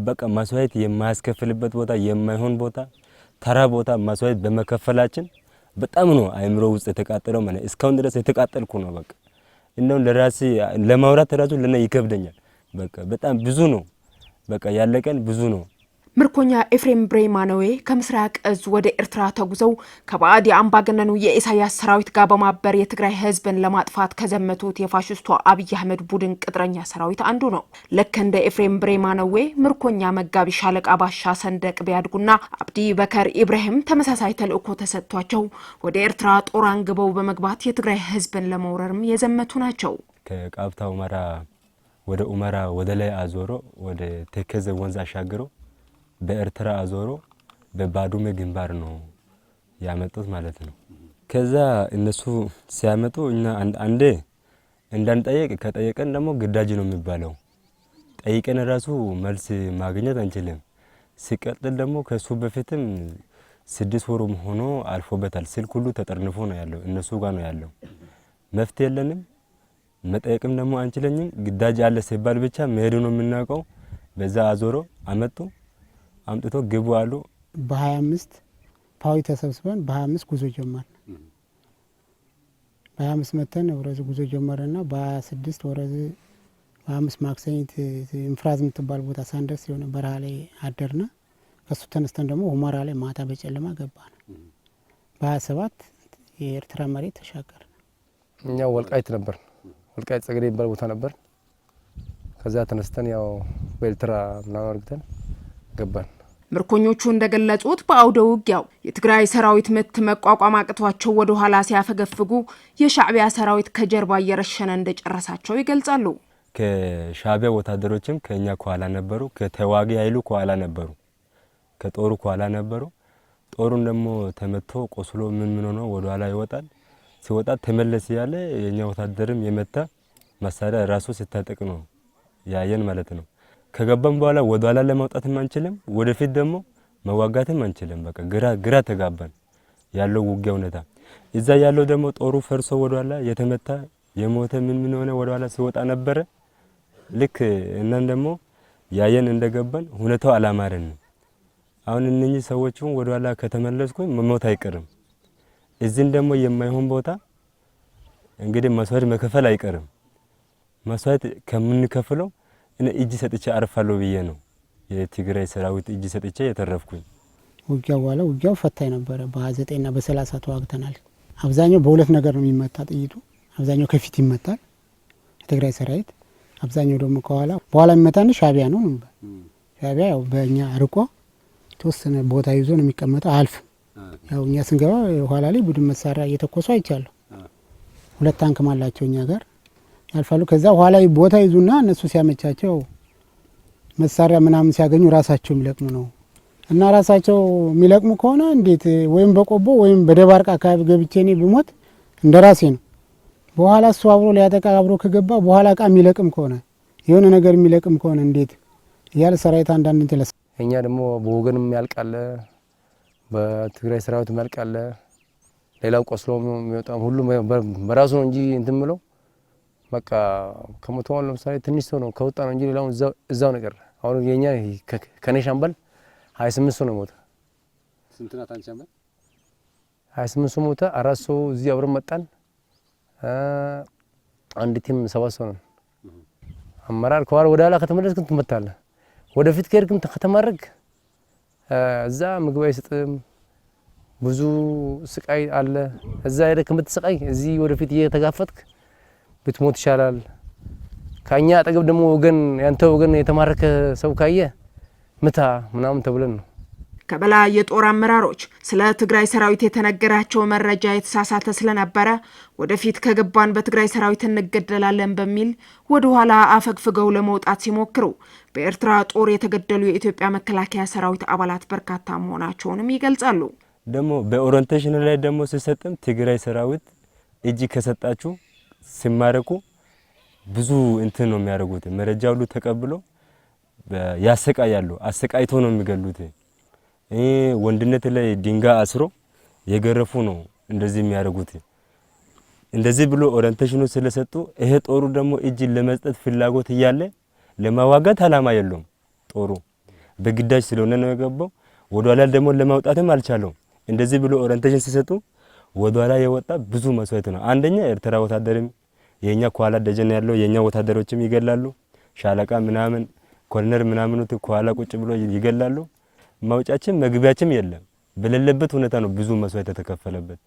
በቃ መስዋዕት የማያስከፍልበት ቦታ፣ የማይሆን ቦታ፣ ተራ ቦታ መስዋዕት በመከፈላችን በጣም ነው አእምሮ ውስጥ የተቃጠለው። ማለት እስካሁን ድረስ የተቃጠልኩ ነው። በቃ እንደውም ለራሴ ለማውራት ራሱ ለኔ ይከብደኛል። በቃ በጣም ብዙ ነው። በቃ ያለቀን ብዙ ነው። ምርኮኛ ኤፍሬም ብሬማኖዌ ከምስራቅ እዝ ወደ ኤርትራ ተጉዘው ከባዕድ የአምባገነኑ የኢሳያስ ሰራዊት ጋር በማበር የትግራይ ሕዝብን ለማጥፋት ከዘመቱት የፋሽስቱ አብይ አህመድ ቡድን ቅጥረኛ ሰራዊት አንዱ ነው። ልክ እንደ ኤፍሬም ብሬማኖዌ ምርኮኛ መጋቢ ሻለቃ ባሻ ሰንደቅ ቢያድጉና አብዲ በከር ኢብራሂም ተመሳሳይ ተልእኮ ተሰጥቷቸው ወደ ኤርትራ ጦር አንግበው በመግባት የትግራይ ሕዝብን ለመውረርም የዘመቱ ናቸው። ከቃፍታ ሁመራ ወደ ሁመራ ወደ ላይ አዞሮ፣ ወደ ተከዘ ወንዝ አሻግሮ፣ በኤርትራ አዞሮ በባዱሜ ግንባር ነው ያመጡት ማለት ነው። ከዛ እነሱ ሲያመጡ እኛ አንዴ እንዳንጠየቅ፣ ከጠየቀን ደግሞ ግዳጅ ነው የሚባለው። ጠይቀን ራሱ መልስ ማግኘት አንችልም። ሲቀጥል ደግሞ ከሱ በፊትም 6 ወሩም ሆኖ አልፎበታል። ስልክ ሁሉ ተጠርንፎ ነው ያለው፣ እነሱ ጋር ነው ያለው። መፍትሄ የለንም፣ መጠየቅም ደግሞ አንችለኝም። ግዳጅ አለ ሲባል ብቻ መሄዱ ነው የምናውቀው። በዛ አዞሮ አመጡ። አምጥቶ ግቡ አሉ። በ25 ፓዊ ተሰብስበን በ25 ጉዞ ጀመርን። በ25 መተን ወረዝ ጉዞ ጀመረና በ26 ወረዝ በ25 ማክሰኝት እንፍራዝ የምትባል ቦታ ሳንደርስ የሆነ በረሃ ላይ አደርነ። ከሱ ተነስተን ደግሞ ሁመራ ላይ ማታ በጨለማ ገባን። በ27 የኤርትራ መሬት ተሻገርን። እኛ ወልቃይት ነበር፣ ወልቃይት ጸገዴ የሚባል ቦታ ነበር። ከዛ ተነስተን ያው በኤርትራ ምናምን አድርገን ገባን። ምርኮኞቹ እንደገለጹት በአውደ ውጊያው የትግራይ ሰራዊት ምት መቋቋም አቅቷቸው ወደ ኋላ ሲያፈገፍጉ የሻዕቢያ ሰራዊት ከጀርባ እየረሸነ እንደጨረሳቸው ይገልጻሉ። ከሻዕቢያ ወታደሮችም ከኛ ከኋላ ነበሩ፣ ከተዋጊ ኃይሉ ከኋላ ነበሩ፣ ከጦሩ ከኋላ ነበሩ። ጦሩን ደግሞ ተመቶ ቆስሎ ምን ምን ሆኖ ወደ ኋላ ይወጣል። ሲወጣ ተመለስ ያለ የኛ ወታደርም የመታ መሳሪያ ራሱ ሲታጠቅ ነው ያየን ማለት ነው። ከገባም በኋላ ወደ ኋላ ለማውጣትም አንችልም፣ ወደፊት ደግሞ መዋጋትም አንችልም። በቃ ግራ ግራ ተጋባን ያለው ውጊያ ሁኔታ። እዛ ያለው ደግሞ ጦሩ ፈርሶ ወደ ኋላ የተመታ የሞተ ምን ምን ሆነ ወደ ኋላ ሲወጣ ነበረ። ልክ እናን ደግሞ ያየን እንደገባን ሁኔታው አላማረንም። አሁን እነኚህ ሰዎችን ወደ ኋላ ከተመለስኩኝ መሞት አይቀርም። እዚህን ደግሞ የማይሆን ቦታ እንግዲህ መስዋዕት መከፈል አይቀርም። መስዋዕት ከምንከፍለው እኔ እጅ ሰጥቼ አርፋለሁ ብዬ ነው የትግራይ ሰራዊት እጅ ሰጥቼ የተረፍኩኝ። ውጊያው በኋላ ውጊያው ፈታኝ ነበረ። በ29 ና በ30 ተዋግተናል። አብዛኛው በሁለት ነገር ነው የሚመታ ጥይቱ። አብዛኛው ከፊት ይመታል የትግራይ ሰራዊት፣ አብዛኛው ደግሞ ከኋላ። በኋላ የሚመታን ሻዕቢያ ነው። ሻዕቢያ ያው በእኛ ርቆ የተወሰነ ቦታ ይዞ ነው የሚቀመጠው፣ አያልፍም። ያው እኛ ስንገባ ኋላ ላይ ቡድን መሳሪያ እየተኮሱ አይቻለሁ። ሁለት ታንክም አላቸው፣ እኛ ጋር ያልፋሉ። ከዛ ኋላ ቦታ ይዙና እነሱ ሲያመቻቸው መሳሪያ ምናምን ሲያገኙ ራሳቸው የሚለቅሙ ነው። እና ራሳቸው የሚለቅሙ ከሆነ እንዴት ወይም በቆቦ ወይም በደባርቅ አካባቢ ገብቼ እኔ ብሞት እንደ ራሴ ነው። በኋላ እሱ አብሮ ሊያጠቃ አብሮ ከገባ በኋላ እቃ የሚለቅም ከሆነ፣ የሆነ ነገር የሚለቅም ከሆነ እንዴት እያለ ሰራዊት አንዳንድ እንትን እኛ ደግሞ በወገንም ያልቃለ፣ በትግራይ ሰራዊት ያልቃለ፣ ሌላው ቆስሎ የሚወጣ ሁሉም በራሱ ነው እንጂ እንትን ምለው በቃ ከሞተው አሁን ለምሳሌ ትንሽ ሰው ነው ከወጣ ነው እንጂ ሌላው እዛው ነገር። አሁን የኛ ከኔ ሻምበል 28 ሰው ነው ሞተ። ስንት ናት አንቺ ሻምበል? 28 ሰው ሞተ። አራት ሰው እዚህ አብረን መጣን። አንድ team ሰባት ሰው ነን። አመራር ከኋላ ወደ ኋላ ከተመለስክ ትመታለህ። ወደፊት ከሄድክም ከተማረክ እዛ ምግብ አይሰጥም። ብዙ ስቃይ አለ። እዛ ሄደህ ከምትሰቃይ እዚህ ወደፊት እየተጋፈጥክ ብትሞት ይሻላል። ከኛ አጠገብ ደግሞ ወገን ያንተ ወገን የተማረከ ሰው ካየ ምታ ምናምን ተብለን ነው። ከበላይ የጦር አመራሮች ስለ ትግራይ ሰራዊት የተነገራቸው መረጃ የተሳሳተ ስለነበረ ወደፊት ከገባን በትግራይ ሰራዊት እንገደላለን በሚል ወደ ኋላ አፈግፍገው ለመውጣት ሲሞክሩ በኤርትራ ጦር የተገደሉ የኢትዮጵያ መከላከያ ሰራዊት አባላት በርካታ መሆናቸውንም ይገልጻሉ። ደግሞ በ orientation ላይ ደግሞ ሲሰጥም ትግራይ ሰራዊት እጅ ከሰጣችሁ ሲማረኩ ብዙ እንትን ነው የሚያደርጉት። መረጃ ሁሉ ተቀብሎ ያሰቃያሉ። አሰቃይቶ ነው የሚገሉት። ወንድነት ላይ ድንጋይ አስሮ የገረፉ ነው እንደዚህ የሚያደርጉት። እንደዚህ ብሎ orientation ኑ ስለሰጡ ይሄ ጦሩ ደግሞ እጅ ለመስጠት ፍላጎት እያለ ለማዋጋት አላማ የለውም። ጦሩ በግዳጅ ስለሆነ ነው የገባው። ወደኋላ ደግሞ ለማውጣትም አልቻለውም። እንደዚህ ብሎ orientation ሲሰጡ ወደኋላ የወጣ ብዙ መስዋዕት ነው። አንደኛ ኤርትራ ወታደርም የኛ ከኋላ ደጀን ያለው የኛ ወታደሮችም ይገላሉ። ሻለቃ ምናምን ኮሎኔል ምናምኑ ከኋላ ቁጭ ብሎ ይገላሉ። መውጫችን መግቢያችም የለም። በሌለበት ሁኔታ ነው ብዙ መስዋዕት የተከፈለበት።